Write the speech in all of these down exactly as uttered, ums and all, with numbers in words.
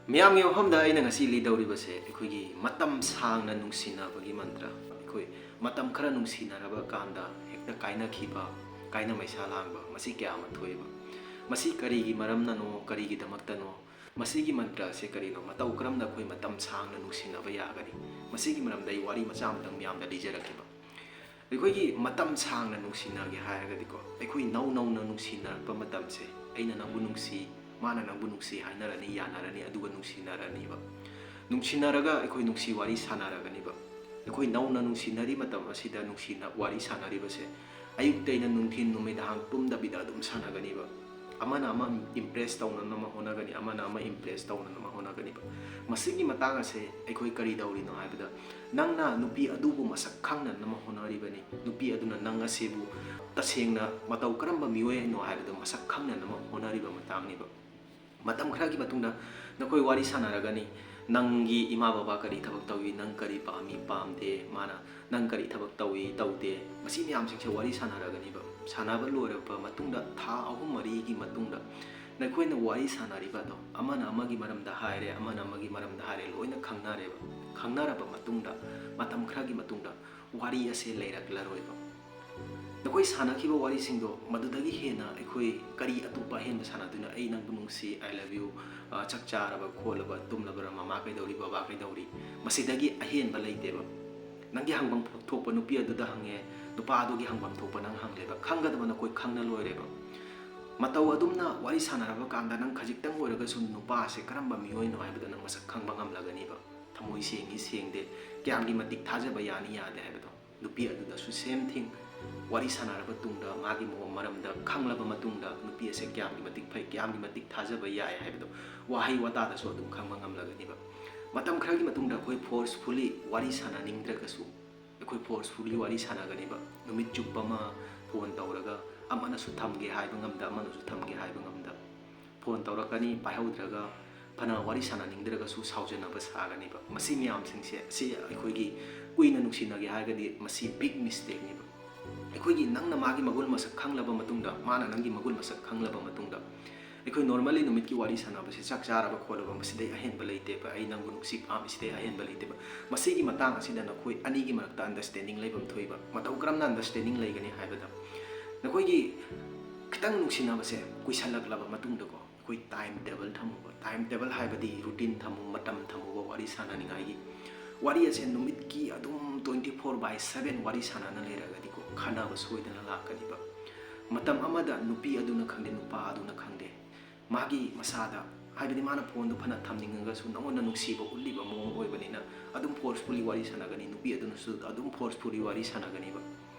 ꯃꯤꯌꯥꯝꯒꯤ ꯃꯐꯝꯗ ꯑꯩꯅ ꯉꯁꯤ ꯂꯤꯗꯧꯔꯤꯕꯁꯦ ꯑꯩꯈꯣꯏꯒꯤ ꯃꯇꯝ ꯁꯥꯡꯅ ꯅꯨꯡꯁꯤꯅꯕꯒꯤ ꯃꯟꯇ꯭ꯔ꯫ ꯑꯩꯈꯣꯏ ꯃꯇꯝ ꯈꯔ ꯅꯨꯡꯁꯤꯅꯔꯕ ꯀꯥꯟꯗ ꯍꯦꯛꯇ ꯀꯥꯏꯅꯈꯤꯕ, ꯀꯥꯏꯅ ꯃꯩꯁꯥ ꯂꯥꯡꯕ, ꯃꯁꯤ ꯀꯌꯥ ꯑꯃ ꯊꯣꯛꯑꯦꯕ꯫ ꯃꯁꯤ ꯀꯔꯤꯒꯤ ꯃꯔꯝꯅꯅꯣ, ꯀꯔꯤꯒꯤꯗꯃꯛꯇꯅꯣ, ꯃꯁꯤꯒꯤ ꯃꯟꯇ꯭ꯔ ꯑꯁꯦ ꯀꯔꯤꯅꯣ, ꯃꯇꯧ ꯀꯔꯝꯅ ꯑꯩꯈꯣꯏ ꯃꯇꯝ ꯁꯥꯡꯅ ꯅꯨꯡꯁꯤꯅꯕ ꯌꯥꯒꯅꯤ? ꯃꯁꯤꯒꯤ ꯃꯔꯝꯗ ꯑꯩ ꯋꯥꯔꯤ ꯃꯆꯥ ꯑꯃꯇꯪ ꯃꯤꯌꯥꯝꯗ ꯂꯤꯖꯔꯛꯀꯦꯕ꯫ ꯑꯩꯈꯣꯏꯒꯤ ꯃꯇꯝ ꯁꯥꯡꯅ ꯅꯨꯡꯁꯤꯅꯒꯦ ꯍꯥꯏꯔꯒꯗꯤꯀꯣ, ꯑꯩꯈꯣꯏ ꯅꯧ ꯅꯧꯅ ꯅꯨꯡꯁꯤꯅꯔꯛꯄ ꯃꯇꯝꯁꯦ, ꯑꯩꯅ ꯅꯪꯕꯨ ꯅꯨꯡꯁꯤ, ꯃꯥꯅ ꯅꯪꯕꯨ ꯅꯨꯡꯁꯤ ꯍꯥꯏꯅꯔꯅꯤ, ꯌꯥꯅꯔꯅꯤ, ꯑꯗꯨꯒ ꯅꯨꯡꯁꯤꯅꯔꯅꯤꯕ꯫ ꯅꯨꯡꯁꯤꯅꯔꯒ ꯑꯩꯈꯣꯏ ꯅꯨꯡꯁꯤ ꯋꯥꯔꯤ ꯁꯥꯟꯅꯔꯒꯅꯤꯕ꯫ ꯑꯩꯈꯣꯏ ꯅꯧꯅ ꯅꯨꯡꯁꯤꯅꯔꯤ ꯃꯇꯝ ꯑꯁꯤꯗ ꯅꯨꯡꯁꯤꯅ ꯋꯥꯔꯤ ꯁꯥꯟꯅꯔꯤꯕꯁꯦ, ꯑꯌꯨꯛꯇꯩꯅ ꯅꯨꯡꯊꯤꯟ ꯅꯨꯃꯤꯗꯥꯡ ꯄꯨꯝꯗꯕꯤꯗ ꯑꯗꯨꯝ ꯁꯥꯟꯅꯒꯅꯤꯕ꯫ ꯑꯃꯅ ꯑꯃ impress ꯇꯧꯅꯅꯕ ꯍꯣꯠꯅꯒꯅꯤ, ꯑꯃꯅ ꯑꯃ impress ꯇꯧꯅꯅꯕ ꯍꯣꯠꯅꯒꯅꯤꯕ꯫ ꯃꯁꯤꯒꯤ ꯃꯇꯥꯡ ꯑꯁꯦ ꯑꯩꯈꯣꯏ ꯀꯔꯤ ꯇꯧꯔꯤꯅꯣ ꯍꯥꯏꯕꯗ, ꯅꯪꯅ ꯅꯨꯄꯤ ꯑꯗꯨꯕꯨ ꯃꯁꯛ ꯈꯪꯅꯅꯕ ꯍꯣꯠꯅꯔꯤꯕꯅꯤ, ꯅꯨꯄꯤ ꯑꯗꯨꯅ ꯅꯪ ꯑꯁꯤꯕꯨ ꯇꯁꯦꯡꯅ ꯃꯇꯧ ꯀꯔꯝꯕ ꯃꯤꯑꯣꯏꯅꯣ ꯍꯥꯏꯕꯗꯨ ꯃꯁꯛ ꯈꯪꯅꯅꯕ ꯍꯣꯠꯅꯔꯤꯕ ꯃꯇꯥꯡꯅꯤꯕ꯫ ꯃꯇꯝ ꯈꯔꯒꯤ ꯃꯇꯨꯡꯗ ꯅꯈꯣꯏ ꯋꯥꯔꯤ ꯁꯥꯟꯅꯔꯒꯅꯤ꯫ ꯅꯪꯒꯤ ꯏꯃꯥ ꯕꯕꯥ ꯀꯔꯤ ꯊꯕꯛ ꯇꯧꯏ, ꯅꯪ ꯀꯔꯤ ꯄꯥꯝꯃꯤ ꯄꯥꯝꯗꯦ, ꯃꯥꯅ ꯅꯪ ꯀꯔꯤ ꯊꯕꯛ ꯇꯧꯏ ꯇꯧꯗꯦ, ꯃꯁꯤ ꯃꯌꯥꯝꯁꯤꯡꯁꯦ ꯋꯥꯔꯤ ꯁꯥꯟꯅꯔꯒꯅꯤꯕ꯫ ꯁꯥꯟꯅꯕ ꯂꯣꯏꯔꯕ ꯃꯇꯨꯡꯗ, ꯊꯥ ꯑꯍꯨꯝ ꯃꯔꯤꯒꯤ ꯃꯇꯨꯡꯗ ꯅꯈꯣꯏꯅ ꯋꯥꯔꯤ ꯁꯥꯟꯅꯔꯤꯕ ꯑꯗꯣ, ꯑꯃꯅ ꯑꯃꯒꯤ ꯃꯔꯝꯗ ꯍꯥꯏꯔꯦ, ꯑꯃꯅ ꯑꯃꯒꯤ ꯃꯔꯝꯗ ꯍꯥꯏꯔꯦ, ꯂꯣꯏꯅ ꯈꯪꯅꯔꯦꯕ꯫ ꯈꯪꯅꯔꯕ ꯃꯇꯨꯡꯗ, ꯃꯇꯝ ꯈꯔꯒꯤ ꯃꯇꯨꯡꯗ ꯋꯥꯔꯤ ꯑꯁꯦ ꯂꯩꯔꯛꯂꯔꯣꯏꯕ꯫ ꯅꯈꯣꯏ ꯁꯥꯟꯅꯈꯤꯕ ꯋꯥꯔꯤꯁꯤꯡꯗꯣ ꯃꯗꯨꯗꯒꯤ ꯍꯦꯟꯅ ꯑꯩꯈꯣꯏ ꯀꯔꯤ ꯑꯇꯣꯞꯄ ꯑꯍꯦꯟꯕ ꯁꯥꯟꯅꯗꯣꯏꯅꯣ? "ꯑꯩ ꯅꯪꯕꯨ ꯅꯨꯡꯁꯤ, I love you", ꯑ, ꯆꯥꯛ ꯆꯥꯔꯕ ꯈꯣꯠꯂꯕ, ꯇꯨꯝꯂꯕ꯭ꯔꯥ, ꯃꯃꯥ ꯀꯩꯗꯧꯔꯤ, ꯕꯕꯥ ꯀꯩꯗꯧꯔꯤ? ꯃꯁꯤꯗꯒꯤ ꯑꯍꯦꯟꯕ ꯂꯩꯇꯦꯕ꯫ ꯅꯪꯒꯤ ꯍꯪꯐꯝ ꯊꯣꯛꯄ ꯅꯨꯄꯤ ꯑꯗꯨꯗ ꯍꯪꯉꯦ, ꯅꯨꯄꯥ ꯑꯗꯨꯒꯤ ꯍꯪꯐꯝ ꯊꯣꯛꯄ ꯅꯪ ꯍꯪꯂꯦꯕ꯫ ꯈꯪꯒꯗꯕ ꯅꯈꯣꯏ ꯈꯪꯅ ꯂꯣꯏꯔꯦꯕ꯫ ꯃꯇꯧ ꯑꯗꯨꯝꯅ ꯋꯥꯔꯤ ꯁꯥꯟꯅꯔꯕ ꯀꯥꯟꯗ ꯅꯪ ꯈꯖꯤꯛꯇꯪ ꯑꯣꯏꯔꯒꯁꯨ ꯅꯨꯄꯥꯁꯦ ꯀꯔꯝꯕ ꯃꯤꯑꯣꯏꯅꯣ ꯍꯥꯏꯕꯗꯣ ꯅꯪ ꯃꯁꯛ ꯈꯪꯕ ꯉꯝꯂꯒꯅꯤꯕ꯫ ꯊꯃꯣꯏ ꯁꯦꯡꯉꯤ ꯁꯦꯡꯗꯦ, ꯀꯌꯥꯝꯒꯤ ꯃꯇꯤꯛ ꯊꯥꯖꯕ ꯌꯥꯅꯤ ꯌꯥꯗꯦ ꯍꯥꯏꯕꯗꯣ꯫ ꯅꯨꯄꯤ ꯑꯗꯨꯗꯁꯨ same thing꯫ ꯋꯥꯔꯤ ꯁꯥꯟꯅꯔꯕ ꯇꯨꯡꯗ, ꯃꯥꯒꯤ ꯃꯑꯣꯡ ꯃꯔꯝꯗ ꯈꯪꯂꯕ ꯃꯇꯨꯡꯗ, ꯅꯨꯄꯤ ꯑꯁꯦ ꯀꯌꯥꯝꯒꯤ ꯃꯇꯤꯛ ꯐꯩ, ꯀꯌꯥꯝꯒꯤ ꯃꯇꯤꯛ ꯊꯥꯖꯕ ꯌꯥꯏ ꯍꯥꯏꯕꯗꯣ ꯋꯥꯍꯩ ꯋꯥꯇꯥꯗꯁꯨ ꯑꯗꯨꯝ ꯈꯪꯕ ꯉꯝꯂꯒꯅꯤꯕ꯫ ꯃꯇꯝ ꯈꯔꯒꯤ ꯃꯇꯨꯡꯗ ꯑꯩꯈꯣꯏ forcefully ꯋꯥꯔꯤ ꯁꯥꯟꯅꯅꯤꯡꯗ꯭ꯔꯒꯁꯨ, ꯑꯩꯈꯣꯏ forcefully ꯋꯥꯔꯤ ꯁꯥꯟꯅꯒꯅꯤꯕ꯫ ꯅꯨꯃꯤꯠ ꯆꯨꯞꯄ ꯑꯃ phone ꯇꯧꯔꯒ, ꯑꯃꯅꯁꯨ ꯊꯝꯒꯦ ꯍꯥꯏꯕ ꯉꯝꯗ, ꯑꯃꯅꯁꯨ ꯊꯝꯒꯦ ꯍꯥꯏꯕ ꯉꯝꯗ꯫ Phone ꯇꯧꯔꯛꯀꯅꯤ, ꯄꯥꯏꯍꯧꯗ꯭ꯔꯒ ꯐꯅ ꯋꯥꯔꯤ ꯁꯥꯟꯅꯅꯤꯡꯗ꯭ꯔꯒꯁꯨ ꯁꯥꯎꯖꯅꯕ ꯁꯥꯒꯅꯤꯕ꯫ ꯃꯁꯤ ꯃꯌꯥꯝꯁꯤꯡꯁꯦ, ꯑꯁꯤ ꯑꯩꯈꯣꯏꯒꯤ ꯀꯨꯏꯅ ꯅꯨꯡꯁꯤꯅꯒꯦ ꯍꯥꯏꯔꯒꯗꯤ ꯃꯁꯤ big mistakeꯅꯦꯕ꯫ ꯑꯩꯈꯣꯏꯒꯤ, ꯅꯪꯅ ꯃꯥꯒꯤ ꯃꯒꯨꯟ ꯃꯁꯛ ꯈꯪꯂꯕ ꯃꯇꯨꯡꯗ, ꯃꯥꯅ ꯅꯪꯒꯤ ꯃꯒꯨꯟ ꯃꯁꯛ ꯈꯪꯂꯕ ꯃꯇꯨꯡꯗ, ꯑꯩꯈꯣꯏ normally ꯅꯨꯃꯤꯠꯀꯤ ꯋꯥꯔꯤ ꯁꯥꯟꯅꯕꯁꯦ ꯆꯥꯛ ꯆꯥꯔꯕ ꯈꯣꯠꯂꯕ, ꯃꯁꯤꯗꯩ ꯑꯍꯦꯟꯕ ꯂꯩꯇꯦꯕ, "ꯑꯩ ꯅꯪꯕꯨ ꯅꯨꯡꯁꯤ ꯄꯥꯝꯃꯤ" ꯁꯤꯗꯩ ꯑꯍꯦꯟꯕ ꯂꯩꯇꯦꯕ꯫ ꯃꯁꯤꯒꯤ ꯃꯇꯥꯡ ꯑꯁꯤꯗ ꯅꯈꯣꯏ ꯑꯅꯤꯒꯤ ꯃꯔꯛꯇ understanding ꯂꯩꯐꯝ ꯊꯣꯛꯏꯕ꯫ ꯃꯇꯧ ꯀꯔꯝꯅ understanding ꯂꯩꯒꯅꯤ ꯍꯥꯏꯕꯗ, ꯅꯈꯣꯏꯒꯤ ꯈꯤꯇꯪ ꯅꯨꯡꯁꯤꯅꯕꯁꯦ ꯀꯨꯏꯁꯜꯂꯛꯂꯕ ꯃꯇꯨꯡꯗꯀꯣ, ꯑꯩꯈꯣꯏ time table ꯊꯝꯃꯨꯕ꯫ Time table ꯍꯥꯏꯕꯗꯤ routine ꯊꯝꯃꯨ, ꯃꯇꯝ ꯊꯝꯃꯨꯕ ꯋꯥꯔꯤ ꯁꯥꯟꯅꯅꯤꯡꯉꯥꯏꯒꯤ꯫ ꯋꯥꯔꯤ ꯑꯁꯦ ꯅꯨꯃꯤꯠꯀꯤ ꯑꯗꯨꯝ twenty four by seven ꯋꯥꯔꯤ ꯁꯥꯟꯅꯅ ꯂꯩꯔꯒꯗꯤꯀꯣ, ꯈꯟꯅꯕ ꯁꯣꯏꯗꯅ ꯂꯥꯛꯀꯅꯤꯕ꯫ ꯃꯇꯝ ꯑꯃꯗ ꯅꯨꯄꯤ ꯑꯗꯨꯅ ꯈꯪꯗꯦ, ꯅꯨꯄꯥ ꯑꯗꯨꯅ ꯈꯪꯗꯦ, ꯃꯥꯒꯤ ꯃꯁꯥꯗ, ꯍꯥꯏꯕꯗꯤ ꯃꯥꯅ phoneꯗꯨ ꯐꯅ ꯊꯝꯅꯤꯡꯉꯒꯁꯨ, ꯅꯉꯣꯟꯗ ꯅꯨꯡꯁꯤꯕ ꯎꯠꯂꯤꯕ ꯃꯑꯣꯡ ꯑꯣꯏꯕꯅꯤꯅ, ꯑꯗꯨꯝ forcefully ꯋꯥꯔꯤ ꯁꯥꯟꯅꯒꯅꯤ, ꯅꯨꯄꯤ ꯑꯗꯨꯅꯁꯨ ꯑꯗꯨꯝ forcefully ꯋꯥꯔꯤ ꯁꯥꯟꯅꯒꯅꯤꯕ꯫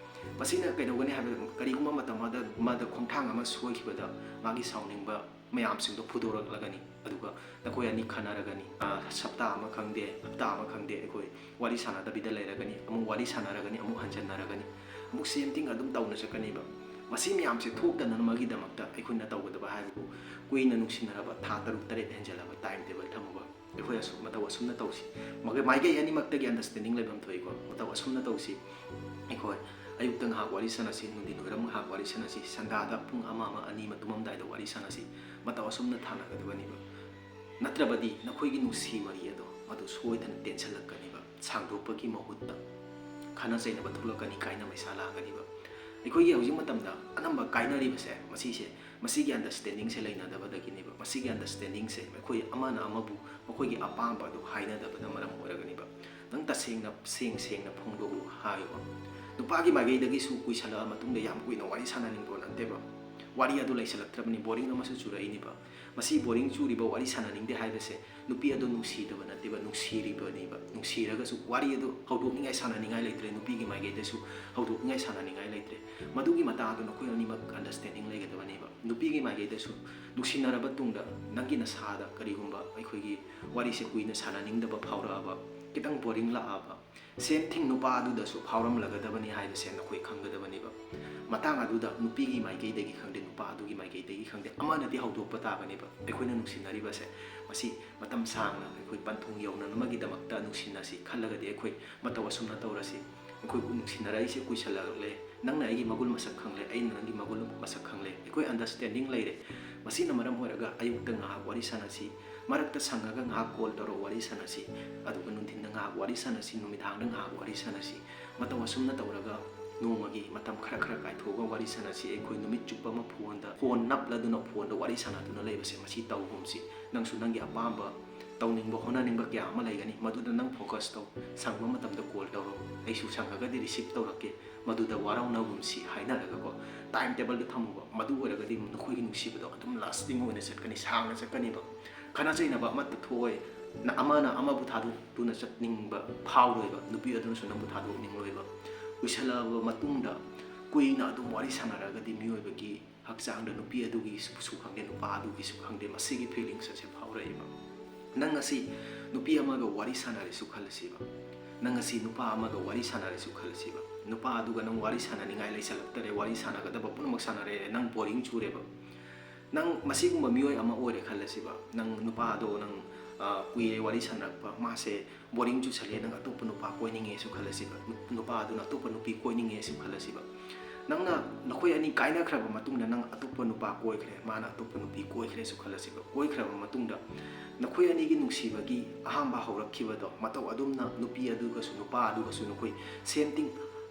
ꯃꯁꯤꯅ ꯀꯩꯗꯧꯒꯅꯤ ꯍꯥꯏꯕꯗ, ꯀꯔꯤꯒꯨꯝꯕ ꯃꯇꯝ ꯑꯃꯗ, ꯃꯥꯗ ꯈꯣꯡꯊꯥꯡ ꯑꯃ ꯁꯣꯏꯈꯤꯕꯗ, ꯃꯥꯒꯤ ꯁꯥꯎꯅꯤꯡꯕ ꯃꯌꯥꯝꯁꯤꯡꯗꯣ ꯐꯨꯗꯣꯔꯛꯂꯒꯅꯤ꯫ ꯑꯗꯨꯒ ꯅꯈꯣꯏ ꯑꯅꯤ ꯈꯟꯅꯔꯒꯅꯤ꯫ ꯑ, ꯍꯞꯇꯥ ꯑꯃ ꯈꯪꯗꯦ, ꯍꯞꯇꯥ ꯑꯃ ꯈꯪꯗꯦ, ꯑꯩꯈꯣꯏ ꯋꯥꯔꯤ ꯁꯥꯟꯅꯗꯕꯤꯗ ꯂꯩꯔꯒꯅꯤ, ꯑꯃꯨꯛ ꯋꯥꯔꯤ ꯁꯥꯟꯅꯔꯒꯅꯤ, ꯑꯃꯨꯛ ꯍꯟꯖꯟꯅꯔꯒꯅꯤ, ꯑꯃꯨꯛ same thing ꯑꯗꯨꯝ ꯇꯧꯅ ꯆꯠꯀꯅꯤꯕ꯫ ꯃꯁꯤ ꯃꯌꯥꯝꯁꯦ ꯊꯣꯛꯇꯅꯕꯒꯤꯗꯃꯛꯇ ꯑꯩꯈꯣꯏꯅ ꯇꯧꯒꯗꯕ ꯍꯥꯏꯕꯕꯨ, ꯀꯨꯏꯅ ꯅꯨꯡꯁꯤꯅꯔꯕ ꯊꯥ ꯇꯔꯨꯛ ꯇꯔꯦꯠ ꯍꯦꯟꯖꯜꯂꯕ time table ꯊꯝꯃꯨꯕ꯫ ꯑꯩꯈꯣꯏ ꯑꯁꯨꯝ, ꯃꯇꯧ ꯑꯁꯨꯝꯅ ꯇꯧꯁꯤ꯫ ꯃꯒ-, ꯃꯥꯏꯀꯩ ꯑꯅꯤꯃꯛꯇꯒꯤ understanding ꯂꯩꯐꯝ ꯊꯣꯛꯏꯀꯣ꯫ ꯃꯇꯧ ꯑꯁꯨꯝꯅ ꯇꯧꯁꯤ꯫ ꯑꯩꯈꯣꯏ ꯑꯌꯨꯛꯇ ꯉꯥꯏꯍꯥꯛ ꯋꯥꯔꯤ ꯁꯥꯟꯅꯁꯤ, ꯅꯨꯡꯊꯤꯟ ꯋꯥꯏꯔꯝ ꯉꯥꯏꯍꯥꯛ ꯋꯥꯔꯤ ꯁꯥꯟꯅꯁꯤ, ꯁꯟꯗꯥꯗ ꯄꯨꯡ ꯑꯃ, ꯑꯃ, ꯑꯅꯤ ꯇꯨꯝꯃꯝꯗꯥꯏꯗ ꯋꯥꯔꯤ ꯁꯥꯟꯅꯁꯤ꯫ ꯃꯇꯧ ꯑꯁꯨꯝꯅ ꯊꯥꯅꯒꯗꯕꯅꯦꯕ꯫ ꯅꯠꯇ꯭ꯔꯕꯗꯤ ꯅꯈꯣꯏꯒꯤ ꯅꯨꯡꯁꯤ ꯃꯔꯤ ꯑꯗꯣ ꯃꯗꯨ ꯁꯣꯏꯗꯅ ꯇꯦꯟꯁꯤꯜꯂꯛꯀꯅꯦꯕ꯫ ꯁꯥꯡꯗꯣꯛꯄꯒꯤ ꯃꯍꯨꯠꯇ ꯈꯠꯅ ꯆꯩꯅꯕ ꯊꯣꯛꯂꯛꯀꯅꯤ, ꯀꯥꯏꯅ ꯃꯩꯁꯥ ꯂꯥꯛꯀꯅꯤꯕ꯫ ꯑꯩꯈꯣꯏꯒꯤ ꯍꯧꯖꯤꯛ ꯃꯇꯝꯗ ꯑꯅꯝꯕ ꯀꯥꯏꯅꯔꯤꯕꯁꯦ ꯃꯁꯤꯁꯦ, ꯃꯁꯤꯒꯤ understandingꯁꯦ ꯂꯩꯅꯗꯕꯗꯒꯤꯅꯦꯕ꯫ ꯃꯁꯤꯒꯤ understandingꯁꯦ ꯑꯩꯈꯣꯏ ꯑꯃꯅ ꯑꯃꯕꯨ ꯃꯈꯣꯏꯒꯤ ꯑꯄꯥꯝꯕ ꯑꯗꯨ ꯍꯥꯏꯅꯗꯕꯅ ꯃꯔꯝ ꯑꯣꯏꯔꯒꯅꯦꯕ꯫ ꯅꯪ ꯇꯁꯦꯡꯅ ꯁꯦꯡ ꯁꯦꯡꯅ ꯐꯣꯡꯗꯣꯛꯎ ꯍꯥꯏꯌꯣꯕ꯫ ꯅꯨꯄꯥꯒꯤ ꯃꯥꯏꯀꯩꯗꯒꯤꯁꯨ ꯀꯨꯏꯁꯜꯂꯛꯑ ꯃꯇꯨꯡꯗ ꯌꯥꯝ ꯀꯨꯏꯅ ꯋꯥꯔꯤ ꯁꯥꯟꯅꯅꯤꯡꯕ ꯅꯠꯇꯦꯕ꯫ ꯋꯥꯔꯤ ꯑꯗꯨ ꯂꯩꯁꯜꯂꯛꯇ꯭ꯔꯕꯅꯤ, boring ꯑꯃꯁꯨ ꯆꯨꯔꯛꯏꯅꯦꯕ꯫ ꯃꯁꯤ boring ꯆꯨꯔꯤꯕ, ꯋꯥꯔꯤ ꯁꯥꯟꯅꯅꯤꯡꯗꯦ ꯍꯥꯏꯕꯁꯦ ꯅꯨꯄꯤ ꯑꯗꯨ ꯅꯨꯡꯁꯤꯗꯕ ꯅꯠꯇꯦꯕ, ꯅꯨꯡꯁꯤꯔꯤꯕꯅꯦꯕ꯫ ꯅꯨꯡꯁꯤꯔꯒꯁꯨ ꯋꯥꯔꯤ ꯑꯗꯨ ꯍꯧꯗꯣꯛꯅꯤꯡꯉꯥꯏ, ꯁꯥꯟꯅꯅꯤꯡꯉꯥꯏ ꯂꯩꯇ꯭ꯔꯦ, ꯅꯨꯄꯤꯒꯤ ꯃꯥꯏꯀꯩꯗꯁꯨ ꯍꯧꯗꯣꯛꯅꯤꯡꯉꯥꯏ, ꯁꯥꯟꯅꯅꯤꯡꯉꯥꯏ ꯂꯩꯇ꯭ꯔꯦ꯫ ꯃꯗꯨꯒꯤ ꯃꯇꯥꯡ ꯑꯗꯨ ꯅꯈꯣꯏ ꯑꯅꯤꯃꯛ understanding ꯂꯩꯒꯗꯕꯅꯦꯕ꯫ ꯅꯨꯄꯤꯒꯤ ꯃꯥꯏꯀꯩꯗꯁꯨ ꯅꯨꯡꯁꯤꯅꯔꯕ ꯇꯨꯡꯗ ꯅꯪꯒꯤ ꯅꯁꯥꯗ ꯀꯔꯤꯒꯨꯝꯕ ꯑꯩꯈꯣꯏꯒꯤ ꯋꯥꯔꯤꯁꯦ ꯀꯨꯏꯅ ꯁꯥꯟꯅꯅꯤꯡꯗꯕ ꯐꯥꯎꯔꯛꯑꯕ, ꯈꯤꯇꯪ boring ꯂꯥꯛꯑꯕ, same thing ꯅꯨꯄꯥ ꯑꯗꯨꯗꯁꯨ ꯐꯥꯎꯔꯝꯂꯒꯗꯕꯅꯤ ꯍꯥꯏꯕꯁꯦ ꯅꯈꯣꯏ ꯈꯪꯒꯗꯕꯅꯦꯕ꯫ ꯃꯇꯥꯡ ꯑꯗꯨꯗ ꯅꯨꯄꯤꯒꯤ ꯃꯥꯏꯀꯩꯗꯒꯤ ꯈꯪꯗꯦ, ꯅꯨꯄꯥ ꯑꯗꯨꯒꯤ ꯃꯥꯏꯀꯩꯗꯒꯤ ꯈꯪꯗꯦ, ꯑꯃꯅꯗꯤ ꯍꯧꯗꯣꯛꯄ ꯇꯥꯕꯅꯦꯕ꯫ ꯑꯩꯈꯣꯏꯅ ꯅꯨꯡꯁꯤꯅꯔꯤꯕꯁꯦ ꯃꯁꯤ ꯃꯇꯝ ꯁꯥꯡꯅ ꯑꯩꯈꯣꯏ ꯄꯟꯊꯨꯡ ꯌꯧꯅꯅꯕꯒꯤꯗꯃꯛꯇ ꯅꯨꯡꯁꯤꯅꯁꯤ ꯈꯜꯂꯒꯗꯤ ꯑꯩꯈꯣꯏ ꯃꯇꯧ ꯑꯁꯨꯝꯅ ꯇꯧꯔꯁꯤ꯫ ꯑꯩꯈꯣꯏ ꯅꯨꯡꯁꯤꯅꯔꯛꯏꯁꯦ ꯀꯨꯏꯁꯜꯂꯛꯂꯦ, ꯅꯪꯅ ꯑꯩꯒꯤ ꯃꯒꯨꯟ ꯃꯁꯛ ꯈꯪꯂꯦ, ꯑꯩꯅ ꯅꯪꯒꯤ ꯃꯒꯨꯟ ꯃꯁꯛ ꯈꯪꯂꯦ, ꯑꯩꯈꯣꯏ understanding ꯂꯩꯔꯦ꯫ ꯃꯁꯤꯅ ꯃꯔꯝ ꯑꯣꯏꯔꯒ ꯑꯌꯨꯛꯇ ꯉꯥꯏꯍꯥꯛ ꯋꯥꯔꯤ ꯁꯥꯟꯅꯁꯤ, ꯃꯔꯛꯇ ꯁꯪꯉꯒ ꯉꯥꯏꯍꯥꯛ call ꯇꯧꯔꯒ ꯋꯥꯔꯤ ꯁꯥꯟꯅꯁꯤ, ꯑꯗꯨꯒ ꯅꯨꯡꯊꯤꯟꯗ ꯉꯥꯏꯍꯥꯛ ꯋꯥꯔꯤ ꯁꯥꯟꯅꯁꯤ, ꯅꯨꯃꯤꯗꯥꯡꯗ ꯉꯥꯏꯍꯥꯛ ꯋꯥꯔꯤ ꯁꯥꯟꯅꯁꯤ꯫ ꯃꯇꯧ ꯑꯁꯨꯝꯅ ꯇꯧꯔꯒ ꯅꯣꯡꯃꯒꯤ ꯃꯇꯝ ꯈꯔ ꯈꯔ ꯀꯥꯏꯊꯣꯛꯑꯒ ꯋꯥꯔꯤ ꯁꯥꯟꯅꯁꯤ꯫ ꯑꯩꯈꯣꯏ ꯅꯨꯃꯤꯠ ꯆꯨꯞꯄ ꯑꯃ phoneꯗ, phone ꯅꯞꯂꯗꯨꯅ phoneꯗ ꯋꯥꯔꯤ ꯁꯥꯟꯅꯗꯨꯅ ꯂꯩꯕꯁꯦ, ꯃꯁꯤ ꯇꯧꯒꯨꯝꯁꯤ꯫ ꯅꯪꯁꯨ ꯅꯪꯒꯤ ꯑꯄꯥꯝꯕ, ꯇꯧꯅꯤꯡꯕ, ꯍꯣꯠꯅꯅꯤꯡꯕ ꯀꯌꯥ ꯑꯃ ꯂꯩꯒꯅꯤ, ꯃꯗꯨꯗ ꯅꯪ focus ꯇꯧ꯫ ꯁꯪꯕ ꯃꯇꯝꯗ call ꯇꯧꯔꯣ, ꯑꯩꯁꯨ ꯁꯪꯉꯒꯗꯤ receive ꯇꯧꯔꯛꯀꯦ꯫ ꯃꯗꯨꯗ ꯋꯥꯔꯧꯅꯒꯨꯝꯁꯤ ꯍꯥꯏꯅꯔꯒꯀꯣ, time tableꯗ ꯊꯝꯃꯨꯕ꯫ ꯃꯗꯨ ꯑꯣꯏꯔꯒꯗꯤ ꯅꯈꯣꯏꯒꯤ ꯅꯨꯡꯁꯤꯕꯗꯣ ꯑꯗꯨꯝ lasting ꯑꯣꯏꯅ ꯆꯠꯀꯅꯤ, ꯁꯥꯡꯅ ꯆꯠꯀꯅꯤꯕ꯫ ꯈꯠꯅ ꯆꯩꯅꯕ ꯑꯃꯠꯇ ꯊꯣꯛꯑꯣꯏ꯫ ꯅ-, ꯑꯃꯅ ꯑꯃꯕꯨ ꯊꯥꯗꯣꯛꯇꯨꯅ ꯆꯠꯅꯤꯡꯕ ꯐꯥꯎꯔꯣꯏꯕ, ꯅꯨꯄꯤ ꯑꯗꯨꯅꯁꯨ ꯅꯪꯕꯨ ꯊꯥꯗꯣꯛꯅꯤꯡꯂꯣꯏꯕ꯫ ꯀꯨꯏꯁꯜꯂꯛꯑꯕ ꯃꯇꯨꯡꯗ ꯀꯨꯏꯅ ꯑꯗꯨꯝ ꯋꯥꯔꯤ ꯁꯥꯟꯅꯔꯒꯗꯤ ꯃꯤꯑꯣꯏꯕꯒꯤ ꯍꯛꯆꯥꯡꯗ ꯅꯨꯄꯤ ꯑꯗꯨꯒꯤꯁꯨ ꯈꯪꯗꯦ, ꯅꯨꯄꯥ ꯑꯗꯨꯒꯤꯁꯨ ꯈꯪꯗꯦ, ꯃꯁꯤꯒꯤ feelings ꯑꯁꯦ ꯐꯥꯎꯔꯛꯏꯕ꯫ ꯅꯪ ꯉꯁꯤ ꯅꯨꯄꯤ ꯑꯃꯒ ꯋꯥꯔꯤ ꯁꯥꯟꯅꯔꯦꯁꯨ ꯈꯜꯂꯁꯤꯕ, ꯅꯪ ꯉꯁꯤ ꯅꯨꯄꯥ ꯑꯃꯒ ꯋꯥꯔꯤ ꯁꯥꯟꯅꯔꯦꯁꯨ ꯈꯜꯂꯁꯤꯕ, ꯅꯨꯄꯥ ꯑꯗꯨꯒ ꯅꯪ ꯋꯥꯔꯤ ꯁꯥꯟꯅꯅꯤꯡꯉꯥꯏ ꯂꯩꯁꯜꯂꯛꯇꯔꯦ, ꯋꯥꯔꯤ ꯁꯥꯟꯅꯒꯗꯕ ꯄꯨꯝꯅꯃꯛ ꯁꯥꯟꯅꯔꯦ, ꯅꯪ boring ꯆꯨꯔꯦꯕ꯫ ꯅꯪ ꯃꯁꯤꯒꯨꯝꯕ ꯃꯤꯑꯣꯏ ꯑꯃ ꯑꯣꯏꯔꯦ ꯈꯜꯂꯁꯤꯕ, ꯅꯪ ꯅꯨꯄꯥꯗꯣ ꯅꯪ, ꯑ, ꯀꯨꯏꯔꯦ ꯋꯥꯔꯤ ꯁꯥꯟꯅꯔꯛꯄ, ꯃꯥꯁꯦ boring ꯆꯨꯁꯜꯂꯦ, ꯅꯪ ꯑꯇꯣꯞꯄ ꯅꯨꯄꯥ ꯀꯣꯏꯅꯤꯡꯉꯦꯁꯨ ꯈꯜꯂꯁꯤꯕ, ꯅꯨ-, ꯅꯨꯄꯥ ꯑꯗꯨꯅ ꯑꯇꯣꯞꯄ ꯅꯨꯄꯤ ꯀꯣꯏꯅꯤꯡꯉꯦꯁꯨ ꯈꯜꯂꯁꯤꯕ꯫ ꯅꯪꯅ, ꯅꯈꯣꯏ ꯑꯅꯤ ꯀꯥꯏꯅꯈ꯭ꯔꯕ ꯃꯇꯨꯡꯗ ꯅꯪ ꯑꯇꯣꯞꯄ ꯅꯨꯄꯥ ꯀꯣꯏꯈ꯭ꯔꯦ, ꯃꯥꯅ ꯑꯇꯣꯞꯄ ꯅꯨꯄꯤ ꯀꯣꯏꯈ꯭ꯔꯦꯁꯨ ꯈꯜꯂꯁꯤꯕ꯫ ꯀꯣꯏꯈ꯭ꯔꯕ ꯃꯇꯨꯡꯗ ꯅꯈꯣꯏ ꯑꯅꯤꯒꯤ ꯅꯨꯡꯁꯤꯕꯒꯤ ꯑꯍꯥꯟꯕ ꯍꯧꯔꯛꯈꯤꯕꯗꯣ, ꯃꯇꯧ ꯑꯗꯨꯝꯅ ꯅꯨꯄꯤ ꯑꯗꯨꯒꯁꯨ ꯅꯨꯄꯥ ꯑꯗꯨꯒꯁꯨ ꯅꯈꯣꯏ same thing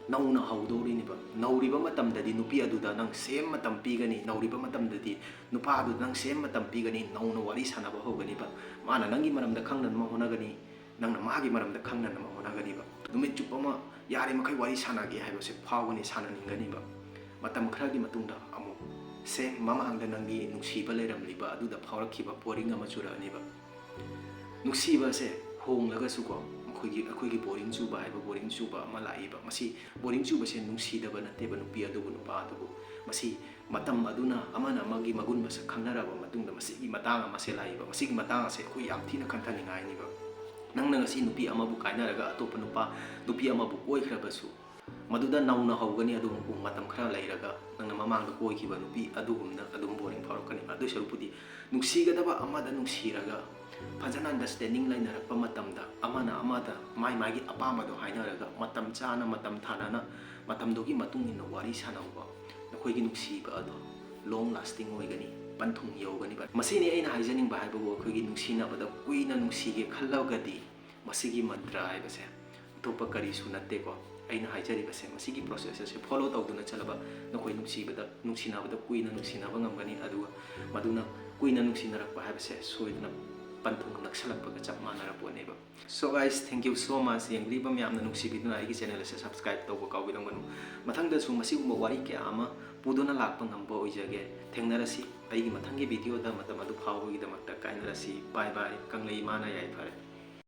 ꯅꯧꯅ ꯍꯧꯗꯧꯔꯤꯅꯦꯕ꯫ ꯅꯧꯔꯤꯕ ꯃꯇꯝꯗꯗꯤ ꯅꯨꯄꯤ ꯑꯗꯨꯗ ꯅꯪ same ꯃꯇꯝ ꯄꯤꯒꯅꯤ, ꯅꯧꯔꯤꯕ ꯃꯇꯝꯗꯗꯤ ꯅꯨꯄꯥ ꯑꯗꯨꯗ ꯅꯪ same ꯃꯇꯝ ꯄꯤꯒꯅꯤ, ꯅꯧꯅ ꯋꯥꯔꯤ ꯁꯥꯟꯅꯕ ꯍꯧꯒꯅꯤꯕ꯫ ꯃꯥꯅ ꯅꯪꯒꯤ ꯃꯔꯝꯗ ꯈꯪꯅꯅꯕ ꯍꯣꯠꯅꯒꯅꯤ, ꯅꯪꯅ ꯃꯥꯒꯤ ꯃꯔꯝꯗ ꯈꯪꯅꯅꯕ ꯍꯣꯠꯅꯒꯅꯤꯕ꯫ ꯅꯨꯃꯤꯠ ꯆꯨꯞꯄ ꯑꯃ ꯌꯥꯔꯤꯃꯈꯩ ꯋꯥꯔꯤ ꯁꯥꯟꯅꯒꯦ ꯍꯥꯏꯕꯁꯦ ꯐꯥꯎꯒꯅꯤ, ꯁꯥꯟꯅꯅꯤꯡꯒꯅꯤꯕ꯫ ꯃꯇꯝ ꯈꯔꯒꯤ ꯃꯇꯨꯡꯗ ꯑꯃꯨꯛ same ꯃꯃꯥꯡꯗ ꯅꯪꯒꯤ ꯅꯨꯡꯁꯤꯕ ꯂꯩꯔꯝꯂꯤꯕ ꯑꯗꯨꯗ ꯐꯥꯎꯔꯛꯈꯤꯕ boring ꯑꯃ ꯆꯨꯔꯛꯑꯅꯤꯕ꯫ ꯅꯨꯡꯁꯤꯕ ꯑꯁꯦ ꯍꯣꯡꯂꯒꯁꯨꯀꯣ, ꯑꯩꯈꯣꯏꯒꯤ, ꯑꯩꯈꯣꯏꯒꯤ boring ꯆꯨꯕ ꯍꯥꯏꯕ boring ꯆꯨꯕ ꯑꯃ ꯂꯥꯛꯏꯕ꯫ ꯃꯁꯤ boring ꯆꯨꯕꯁꯦ ꯅꯨꯡꯁꯤꯗꯕ ꯅꯠꯇꯦꯕ, ꯅꯨꯄꯤ ꯑꯗꯨꯕꯨ ꯅꯨꯄꯥ ꯑꯗꯨꯕꯨ꯫ ꯃꯁꯤ ꯃꯇꯝ ꯑꯗꯨꯅ ꯑꯃꯅ ꯑꯃꯒꯤ ꯃꯒꯨꯟ ꯃꯁꯛ ꯈꯪꯅꯔꯕ ꯃꯇꯨꯡꯗ ꯃꯁꯤꯒꯤ ꯃꯇꯥꯡ ꯑꯃꯁꯦ ꯂꯥꯛꯏꯕ꯫ ꯃꯁꯤꯒꯤ ꯃꯇꯥꯡ ꯑꯁꯦ ꯑꯩꯈꯣꯏ ꯌꯥꯝ ꯊꯤꯅ ꯈꯟꯊꯅꯤꯡꯉꯥꯏꯅꯤꯕ꯫ ꯅꯪꯅ ꯉꯁꯤ ꯅꯨꯄꯤ ꯑꯃꯕꯨ ꯀꯥꯏꯅꯔꯒ ꯑꯇꯣꯞꯄ ꯅꯨꯄꯥ, ꯅꯨꯄꯤ ꯑꯃꯕꯨ ꯀꯣꯏꯈ꯭ꯔꯕꯁꯨ, ꯃꯗꯨꯗ ꯅꯧꯅ ꯍꯧꯒꯅꯤ꯫ ꯑꯗꯨꯕꯨ ꯃꯇꯝ ꯈꯔ ꯂꯩꯔꯒ ꯅꯪꯅ ꯃꯃꯥꯡꯗ ꯀꯣꯏꯈꯤꯕ ꯅꯨꯄꯤ ꯑꯗꯨꯒꯨꯝꯅ ꯑꯗꯨꯝ boring ꯐꯥꯎꯔꯛꯀꯅꯤ꯫ ꯑꯗꯨꯏ ꯁꯔꯨꯛꯄꯨꯗꯤ ꯅꯨꯡꯁꯤꯒꯗꯕ ꯑꯃꯗ ꯅꯨꯡꯁꯤꯔꯒ ꯐꯖꯅ understanding ꯂꯩꯅꯔꯛꯄ ꯃꯇꯝꯗ ꯑꯃꯅ ꯑꯃꯗ ꯃꯥꯏ ꯃꯥꯏꯒꯤ ꯑꯄꯥꯝꯕꯗꯣ ꯍꯥꯏꯅꯔꯒ ꯃꯇꯝ ꯆꯥꯅ, ꯃꯇꯝ ꯊꯥꯅꯅ, ꯃꯇꯝꯗꯨꯒꯤ ꯃꯇꯨꯡ ꯏꯟꯅ ꯋꯥꯔꯤ ꯁꯥꯟꯅꯧꯕ꯫ ꯅꯈꯣꯏꯒꯤ ꯅꯨꯡꯁꯤꯕ ꯑꯗꯣ long lasting ꯑꯣꯏꯒꯅꯤ꯫ ꯄꯟꯊꯨꯡ ꯌꯧꯒꯅꯤꯕ꯫ ꯃꯁꯤꯅꯤ ꯑꯩꯅ ꯍꯥꯏꯖꯅꯤꯡꯕ ꯍꯥꯏꯕꯕꯨ, ꯑꯩꯈꯣꯏꯒꯤ ꯅꯨꯡꯁꯤꯅꯕꯗ ꯀꯨꯏꯅ ꯅꯨꯡꯁꯤꯒꯦ ꯈꯜꯂꯒꯗꯤ ꯃꯁꯤꯒꯤ ꯃꯟꯇ꯭ꯔ ꯍꯥꯏꯕꯁꯦ ꯑꯇꯣꯞꯄ ꯀꯔꯤꯁꯨ ꯅꯠꯇꯦꯀꯣ꯫ ꯑꯩꯅ ꯍꯥꯏꯖꯔꯤꯕꯁꯦ, ꯃꯁꯤꯒꯤ ꯄ꯭ꯔꯣꯁꯦꯁ ꯑꯁꯦ ꯐꯣꯂꯣ ꯇꯧꯗꯨꯅ ꯆꯠꯂꯕ ꯅꯈꯣꯏ ꯅꯨꯡꯁꯤꯕꯗ, ꯅꯨꯡꯁꯤꯅꯕꯗ ꯀꯨꯏꯅ ꯅꯨꯡꯁꯤꯅꯕ ꯉꯝꯒꯅꯤ꯫ ꯑꯗꯨꯒ ꯃꯗꯨꯅ ꯀꯨꯏꯅ ꯅꯨꯡꯁꯤꯅꯔꯛꯄ ꯍꯥꯏꯕꯁꯦ ꯁꯣꯏꯗꯅ ꯄꯟꯊꯨꯡ ꯅꯛꯁꯜꯂꯛꯄꯒ ꯆꯞ ꯃꯥꯟꯅꯔ ꯄꯣꯠꯅꯦꯕ꯫ So guys, thank you so much꯫ ꯌꯦꯡꯕꯤꯔꯤꯕ ꯃꯌꯥꯝꯅ ꯅꯨꯡꯁꯤꯕꯤꯗꯨꯅ ꯑꯩꯒꯤ ꯆꯦꯅꯦꯜ ꯑꯁꯦ ꯁꯕꯁꯀ꯭ꯔꯥꯏꯕ ꯇꯧꯕ ꯀꯥꯎꯕꯤꯔꯝꯒꯅꯨ꯫ ꯃꯊꯪꯗꯁꯨ ꯃꯁꯤꯒꯨꯝꯕ ꯋꯥꯔꯤ ꯀꯌꯥ ꯑꯃ ꯄꯨꯗꯨꯅ ꯂꯥꯛꯄ ꯉꯝꯕ ꯑꯣꯏꯖꯒꯦ꯫ ꯊꯦꯡꯅꯔꯁꯤ꯫ ꯑꯩꯒꯤ ꯃꯊꯪꯒꯤ ꯚꯤꯗꯤꯑꯣꯗ꯫ ꯃꯇꯝ ꯑꯗꯨ ꯐꯥꯎꯕꯒꯤꯗꯃꯛꯇ ꯀꯥꯏꯅꯔꯁꯤ꯫ Bye bye꯫ ꯀꯪꯂꯩ ꯏꯃꯥꯅ ꯌꯥꯏꯐꯔꯦ꯫